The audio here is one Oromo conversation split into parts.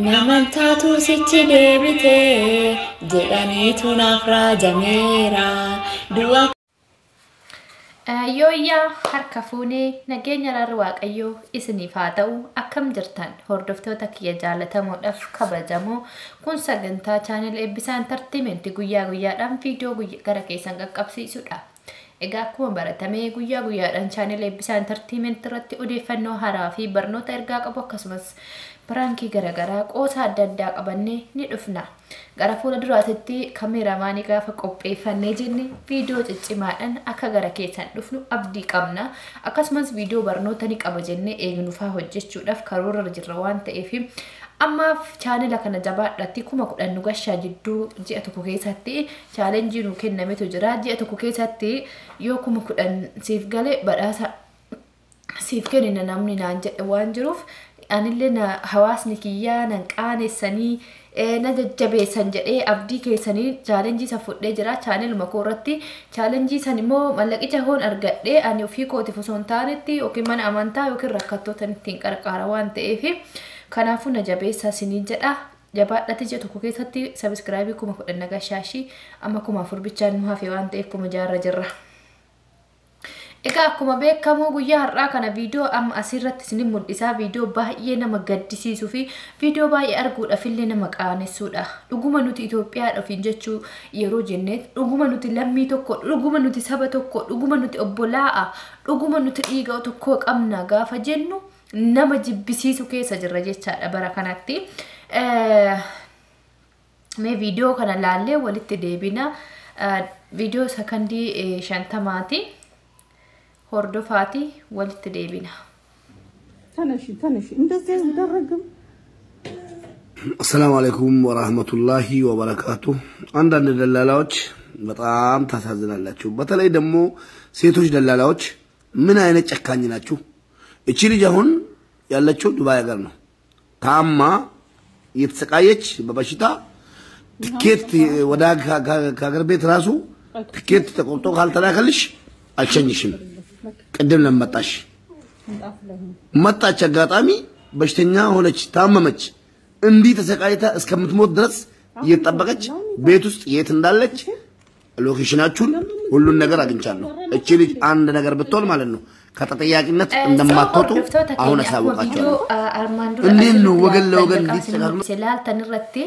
Namantaatu sichi deebitee jedhaniitu naaf raajameera. Du'a Yooyyaa harka fuunee nageenya araarri Waaqayyoo isiniif haa ta'u. Akkam jirtan hordoftoota kiyya jaalatamoodhaaf kabajamoo? Kun sagantaa channel Eebbisaa Entertainment guyyaa guyyaadhaan viidiyoo gara keessan qaqqabsiisudha. Egaa akkuma baratame guyyaa guyyaadhaan channel Eebbisaa Entertainment irratti odeeffannoo haaraa fi barnoota ergaa qabu akkasumas prankii garaagaraa qoosa adda addaa qabannee ni dhufna. Gara fuula duraatitti kameeramaanii gaafa qopheeffannee jenne viidiyoo ciccimaadhaan akka gara keessan dhufnu abdii qabna. Akkasumas viidiyoo barnoota ni qaba jennee eegnufaa hojjechuudhaaf karoora jirra waan ta'eef ammaaf channela kana jabaadhaatti 10,000 nu gashaa. Jidduu ji'a tokko keessatti challengeii nu kennametu jira. Ji'a tokko keessatti yoo 10,000 siif gale badhaasa siif kennina namni naan jedhe waan jiruuf, anillee na hawaasni kiyyaa nan qaanessanii na jajjabeessan jedhee abdii keessanii challengeii san fudhee jira channeluma koo irratti. Challengeii san immoo mallaqicha hoon argadhee ani ofii kootiif osoo hin taanetti yookiin mana amantaa yookiin rakkattoota ittiin qarqaara waan ta'eef, kanaafuu na jabeessaa isiniin jedha. Jabaadhati ji'a tokko keessatti subscribeii 10,000 nagashaashii. Amma 4,000 bichaan nu hafe waan ta'eef 6,000 jirra. Egaa akkuma beekamu guyyaa har'aa kana viidiyoo amma asirratti isin mul'isaa viidiyoo baay'ee nama gaddisiisuu fi viidiyoo baay'ee arguudhaaf illee nama qaanessuudha. Dhuguma nuti Itoophiyaadha ofiin jechuu yeroo jennee, dhuguma nuti lammii tokko, dhuguma nuti saba tokko, dhuguma nuti obbolaa'a, dhuguma nuti dhiiga tokko qabna gaafa jennu nama jibbisiisu keessa jirra jechaadha bara kanatti. Mee viidiyoo kana laallee walitti deebina. Viidiyoo sakandii 50ti. Hordofaati walitti deebina. ተነሺ ተነሺ፣ እንደዚህ አይደረግም። አሰላሙ አለይኩም ወራህመቱላሂ ወበረካቱ። አንዳንድ ደላላዎች በጣም ታሳዝናላችሁ። በተለይ ደግሞ ሴቶች ደላላዎች ምን አይነት ጨካኝ ናችሁ? እቺ ልጅ አሁን ያለችው ዱባይ ሀገር ነው። ታማ እየተሰቃየች በበሽታ ትኬት ወደ ከሀገር ቤት ራሱ ትኬት ተቆርጦ ካልተላከልሽ አልሸኝሽም። ቅድም ለመጣሽ መጣች፣ አጋጣሚ በሽተኛ ሆነች፣ ታመመች። እንዲህ ተሰቃይታ እስከምትሞት ድረስ እየተጠበቀች ቤት ውስጥ የት እንዳለች location ኣችሁን ሁሉን ነገር አግኝቻለሁ። እቺ ልጅ አንድ ነገር ብትሆን ማለት ነው ከተጠያቂነት እንደማትወጡ አሁን አሳውቃቸዋለሁ። እንዴት ነው ወገን ለወገን እንዲህ ተጨካክኖ Ilaaltan irratti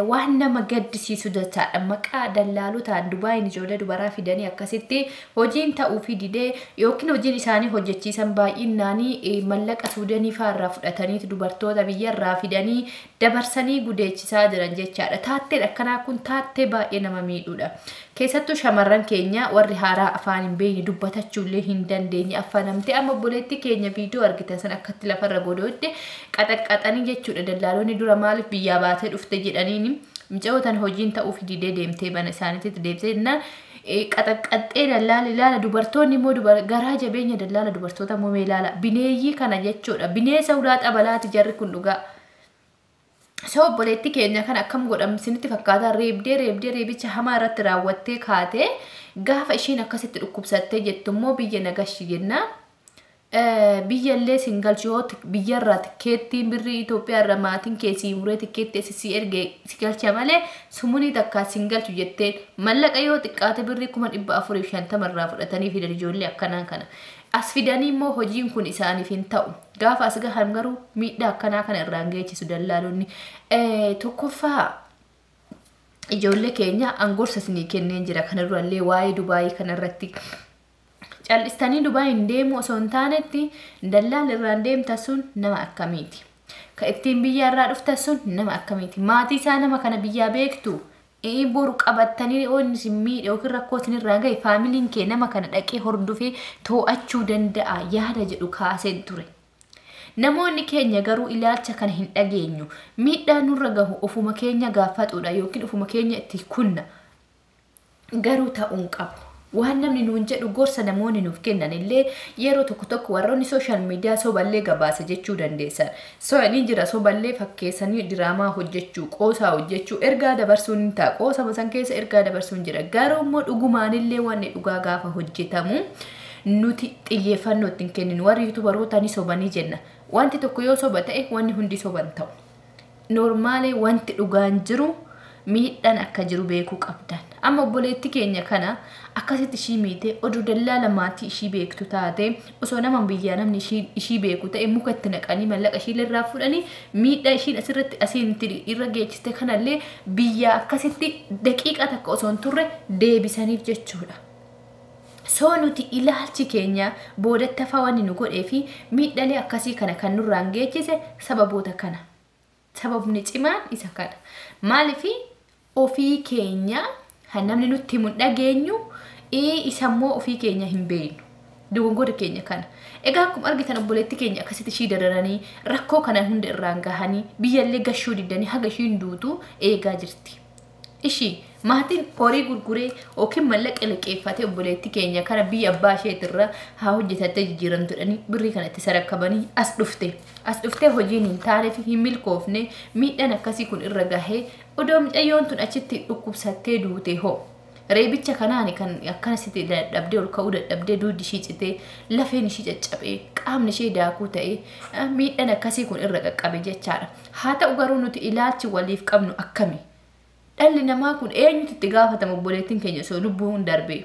waan nama gaddisiisu jechaadha. Maqaa dallaalotaan Dubaayin ijoollee dubaraa fidanii akkasitti hojiin ta'uufii didee yookiin hojiin isaanii hojjechiisan baay'innaanii mallaqa Suudanii fa'aarraa fudhatanii dubartoota biyyarraa fidanii dabarsanii gudeechisaa jiran jechaadha. Taatteen akkanaa kun taattee baay'ee nama miidhuudha. Keessattuu shamarran keenya warri haaraa afaan hin beekne, dubbatachuullee hin dandeenye affanamtee amma obboleetti keenya viidiyoo argitan san akkatti lafarra godootte qaxaqqaxanii jechuudha. Dallaalonni dura maaliif biyyaa baatee dhufte jedhaniini mucayootan hojiin ta'uuf didee deemtee mana isaaniitti deemtee jennaan qaxaqqaxxee dallaala ilaala. Dubartoonni immoo garaa jabeenya dallaala dubartoota immoo mee ilaala, bineeyyii kana jechuudha. Bineensa ulaa xabalaati jarri kun dhugaa. So obboleetti keenya kan akkam godham isinitti fakkaata? Reebdee reebdee reebicha hamaa irratti raawwattee kaatee gaafa isheen akkasitti dhukkubsattee jettu immoo biyya nagashi jennaan biyyallee sin galchu, yoo biyyarraa tikkeettiin birrii Itoophiyaa irra maatiin keessii muree tikkeetti si erge si galcha malee sumunii takkaa sin galchu jetteen mallaqa yoo xiqqaate birrii 450,000 irraa fudhatanii fidan ijoollee akkanaa kana. As fidanii immoo hojiin kun isaaniif hin ta'u. Gaafa as gahan garuu miidhaa akkanaa kana irraan geessisu dallaalonni. Tokkoffaa, ijoollee keenya angorsa isinii kenneen jira kana durallee waa'ee Dubaayii kanarratti. Callistanii Dubaayin deemuu osoo hin taanetti dallaal irraan deemta sun nama akkamiiti? Ka ittiin biyya irraa dhuftan sun nama akkamiiti? Maatii isaa nama kana biyyaa beektu? Boru qabattanii yoo inni isin miidhe yookiin rakkoo isinirraa gahe familyn kee nama kana dhaqee hordofee to'achuu danda'a yaada jedhu kaaseen ture. Namoonni keenya garuu ilaalcha kana hin dhageenyu. Miidhaa nurra gahu ofuma keenya gaafatudha yookiin ofuma keenya itti kunna. Garuu ta'uu hin qabu. Waan namni nuun jedhu, gorsa namoonni nuuf kennan illee yeroo tokko tokko warroonni social media soballee gabaasa jechuu dandeessan. So ni jira, soballee fakkeessanii diraamaa hojjechuu, qoosaa hojjechuu, ergaa dabarsuun ni ta'a. Qoosa san keessa ergaa dabarsuun jira. Garuu immoo dhugumaanillee wanni dhugaa gaafa hojjetamu nuti xiyyeeffannoo ittiin kenninu. Warri youtuberoota ni sobanii jenna. Wanti tokko yoo soba ta'e wanni hundi soban ta'u. Normaalee wanti dhugaan jiru miidhaan akka jiru beekuu qabdan. Amma obboleetti keenya kana akkasitti ishii miite oduu dallaala maatii ishii beektu taate osoo nama biyyaa namni ishii beeku ta'e muka itti naqanii mallaqa ishii irraa fuudhanii miidhaa ishiin asirratti asiin irra geechiste kanallee biyyaa akkasitti daqiiqa takka osoo hin turre deebisaniif jechuudha. Soo nuti ilaalchi keenya boodatti hafaa wanni nu godhee fi miidhalee akkasii kana kan nurraan geechise sababoota kana. Sababni cimaan isa kana. Maaliif ofii keenya kan namni nutti himu dhageenyu isammoo ofii keenya hin beeknu. Dogongora keenya kana. Egaa akkuma argitan obboleetti keenya akkasitti ishii dararanii rakkoo kana hunda irraan gahanii biyyallee gashuu diddanii haga ishiin duutu eegaa jirti. Ishii maatiin horii gurguree yookiin mallaqa liqeeffatee obboleetti keenya kana biyya abbaa isheetirra haa hojjetattee jijjiiramtu jedhanii birrii kanatti sarakkabanii as dhufte. As dhuftee hojiin hin taaneef hin milkoofne miidhaan akkasii kun irra gahee odoo mucayyoon tun achitti dhukkubsattee duute hoo. Reebicha kanaan kan akkanasitti dadhabdee ol ka'uu dadhabdee duuddi ishii citee lafeen ishii caccabee qaamni ishee daakuu ta'ee miidhaan akkasii kun irra qaqqabe jechaadha. Haa ta'u garuu nuti ilaalchi waliif qabnu akkami? Dhalli namaa kun eenyutu itti gaafatama obboleettiin keenya osoo lubbuun darbee?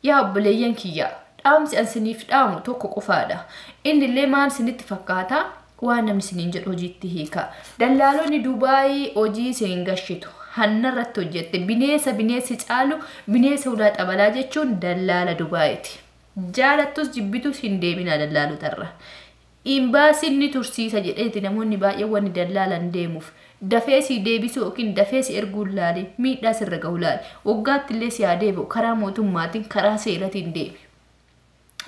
Yaa obboleeyyan kiyya, dhaamsi an siniif dhaamu tokko qofaadha. Inni illee maal sinitti fakkaata? Waan namni siniin jedhu hojiitti hiika. Dallaalonni Dubaayii hojii isin gashitu. Hanna irratti hojjette bineensa bineensi caalu bineensa ulaa xabalaa jechuun dallaala Dubaayiiti. Jaalattus jibbitus hin deebinaa dallaalotarra. Imbaasiin ni tursiisa jedheeti namoonni baay'een wanni dallaalan deemuuf. Dafee si deebisuu yookiin dafee si erguu laale miidhaa sirra gahu laale waggaatti illee si haa deebi'u karaa mootummaatiin karaa seeratiin deemi.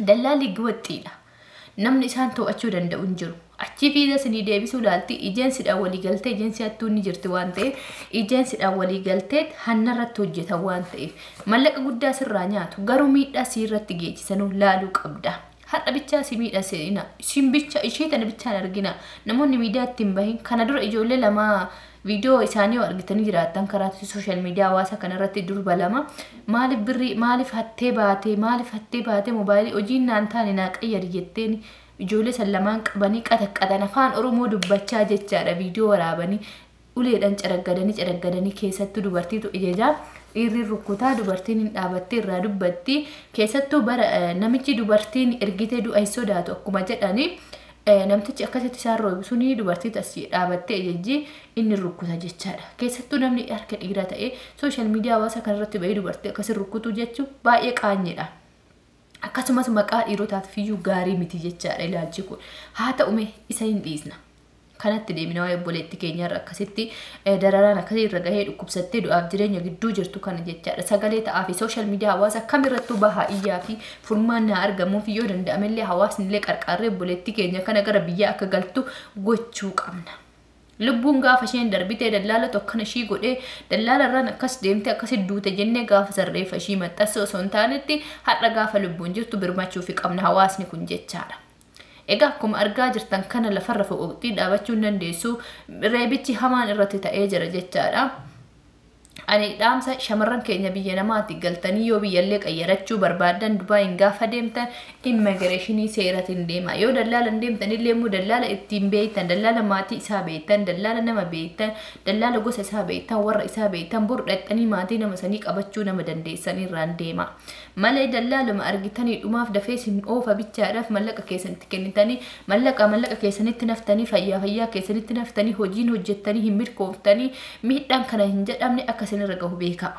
Dallaalli giwaxxiidha. Namni isaan to'achuu danda'u hin jiru. Achi fiiza sinii deebisuu laalti ijeensidhaan walii galtee ijeensi hattuun ni jirti waan ta'eef ijeensidhaan walii galtee hanna irratti hojjetan waan ta'eef mallaqa guddaa sirraa nyaatu garuu miidhaa siirratti geessisanuu laaluu qabda. Har'a bichaa si miidha seenaa ishiin bicha ishii tana bichaan argina namoonni miidiyaatti hin bahin kana dura ijoollee lama viidiyoo isaanii yoo argitanii jiraattan karaa sooshaal miidiyaa hawaasa kanarratti durba lama maaliif birrii maaliif hattee baatee moobaayilii hojiin naan taane naa qayyari jetteen ijoollee san lamaan qabanii qataqqatan afaan Oromoo dubbachaa jechaadha viidiyoo waraabanii uleedhaan caraggadanii keessattuu dubartiitu ijajaa dhiirri rukkutaa dubartiin hin dhaabattee irraa dubbatti keessattuu bara namichi dubartiin ergitee du'a hin sodaatu akkuma jedhani namtichi akkasitti isaan roobu suni dubartiin as dhaabattee ijajji inni rukkuta jechaadha. Keessattuu namni harka dhiiraa ta'e sooshaal miidiyaa hawaasa kanarratti bahee dubartii akkasi rukkutu jechuun baay'ee qaanyidha. Akkasumas maqaa dhiirotaaf iyyuu gaarii miti jechaadha ilaalchi kun. Haa ta'u mee isa hin dhiisna. Kanatti deemina waa'ee obboleetti keenyarra akkasitti dararaan akkasii irra gahee dhukkubsattee du'aaf jireenya gidduu jirtu kana jechaadha. Sagalee ta'aa fi sooshaal miidiyaa hawaasa kamirrattuu bahaa iyyaa fi furmaan naa argamuuf yoo danda'amellee hawaasni illee qarqaarree obboleetti keenya kana gara biyyaa akka galtu gochuu qabna. Lubbuun gaafa isheen darbitee dallaala tokkana ishii godhee dallaala irraan akkas deemte akkasi duute jennee gaafa sarreeffa ishii maxxansa osoo hin taanetti har'a gaafa lubbuun jirtu birmachuu fi qabna hawaasni kun jechaadha. Egaa akkuma argaa jirtan kana lafarra foqoqxii dhaabachuu hin dandeessu reebichi hamaan irratti ta'ee jira jechaadha. Ani dhaamsa shamarran keenya biyya namaatti galtanii yoo biyyallee qayyarachuu barbaadan Dubaayin gaafa deemtan immigireeshinii seeratiin deema. Yoo dallaala deemtan illee immoo dallaala ittiin beektan, dallaala maatii isaa beektan, dallaala nama beektan, dallaala gosa isaa beektan, warra isaa beektan bor dhaqxanii maatii nama sanii qabachuu nama dandeessan irraan deema. Malee dallaaluma argitanii dhumaaf dafee isin oofa bichaadhaaf mallaqa keessanitti kennitanii mallaqa keessanitti naftanii fayyaa keessanitti naftanii hojiin hojjettanii hin milkooftanii miidhaan kana hin jedhamne akka isin irra gahu beeka.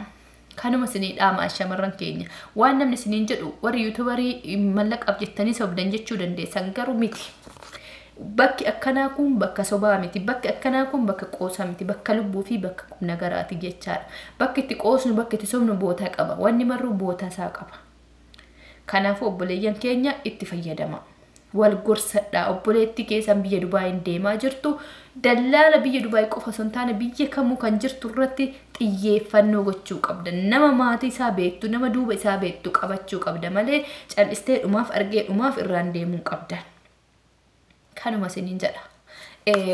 Kanuma isinii dhaama shamarran keenya. Waan namni isiniin jedhu warri yuutuubarii mallaqaaf jettanii sobdan jechuu dandeessan garuu miti. Bakki akkanaa kun bakka sobaa miti. Bakki akkanaa kun bakka qoosaa miti. Bakka lubbuu fi bakka qubna garaati jechaadha. Bakki itti qoosnu bakki itti sobnu bootaa qaba. Wanni marruu bootaa isaa qaba. Kanaafuu obboleeyyan keenya itti fayyadama. Wal gorsadhaa obboleetti keessan biyya Dubaayin deemaa jirtu dallaala biyya Dubaay qofa osoo hin taane biyya kamuu kan jirtu irratti xiyyeeffannoo gochuu qabda. Nama maatii isaa beektu, nama duuba isaa beektu qabachuu qabda malee cal'istee dhumaaf argee dhumaaf irraan deemuu qabda. Kanuma isiniin jedha.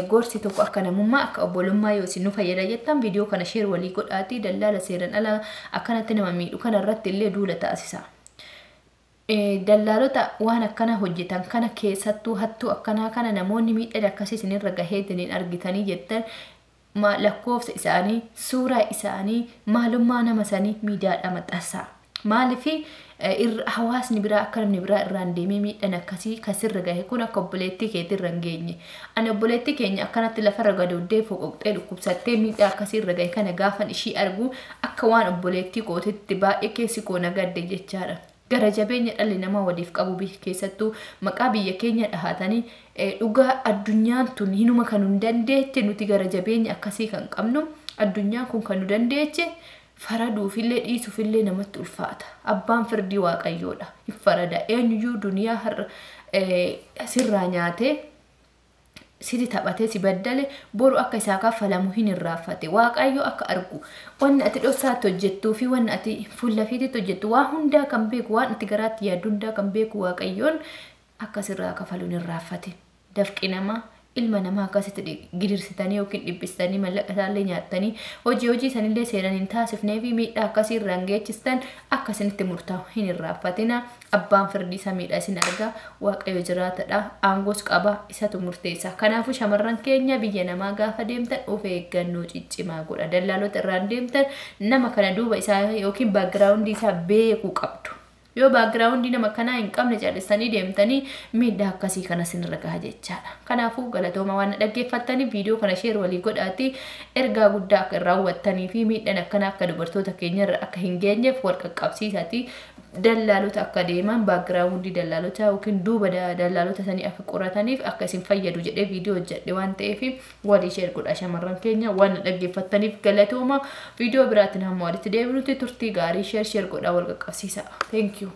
Gorsi tokko akka namummaa akka obbolummaa yoo isin nu fayyada jettan viidiyoo kana sheer walii godhaatii dallaala seeran ala akkanatti nama miidhu kana irratti illee duula taasisa. Dallaalota waan akkana hojjetan kana keessattuu hattuu akkanaa kana namoonni miidhaan akkasii isinirra gaheetiniin argitanii jettan lakkoofsa isaanii, suuraa isaanii, maalummaa nama sanii miidiyaadhaan maxxansaa. Maaliif hawaasni biraa akka namni biraa irraan deemee miidhaan akkasii kasirra gahe kun akka obboleettii keetirra hin geenye. Ani obboleettii keenya akkanatti lafarra gadooddee foqoqxee dhukkubsattee miidhaa akkasii irra gahe kana gaafan ishii argu akka waan obboleettii kootitti baay'ee keessi koo na gadde jechaadha. Gara jabeenya dhalli namaa waliif qabu biyya keessattuu maqaa biyya keenya dhahatanii dhugaa addunyaan tun hinuma kan nu dandeeche nuti gara jabeenya akkasii kan qabnu addunyaan kun kan nu dandeeche faraduufillee dhiisuufillee namatti ulfaata. Abbaan firdii Waaqayyoodha. Hin farada. Eenyuyyuu duniyaa har'a sirraa nyaatee siti taphatee si baddale boru akka isaa kaffalamu hin irraanfate. Waaqayyo akka argu wanni ati dhoksaatti hojjettuu fi wanni ati fuula fiititti hojjettu waa hundaa kan beeku, waan ati garaatti yaaddu hundaa kan beeku Waaqayyoon akka sirraa kafalu hin irraanfate. Dafqi namaa ilma namaa akkasitti gidirsitanii yookiin dhiphistanii mallaqa isaallee nyaattanii hojii sanillee seeraan hin taasifnee fi miidhaa akkasii irraan geechistan akka isinitti murtaa'u hin irraanfatina. Abbaan firdii samiidha isin argaa. Waaqayyo jiraatadha. Aangoos qaba. Isatu murteessa. Kanaafuu shamarran keenya biyya namaa gaafa deemtan of eeggannoo ciccimaa godha. Dallaalota irraan deemtan nama kana duuba isaa yookiin background isaa beekuu qabdu. Yoo background nama kanaa hin qabne callisanii deemtanii miidhaa akkasii kana isinirra gaha jechaadha. Kanaafuu galatooma waan dhaggeeffattaniif viidiyoo kana share walii godhaati ergaa guddaa akka irraa hubattanii fi miidhaan akkanaa akka dubartoota keenyarra akka hin geenyeef wal qaqqabsiisaati. Dallaalota akka deeman background dallaalota yookiin duuba dallaalota sanii akka qorataniif akka isin fayyadu jedhee viidiyoo hojjedhe waan ta'eef walii share godha shamarran keenya. Waan dhaggeeffattaniif galatooma. Viidiyoo biraatiin hamma walitti deebinutti turtii gaarii. Share share godhaa wal qaqqabsiisa. Thank you.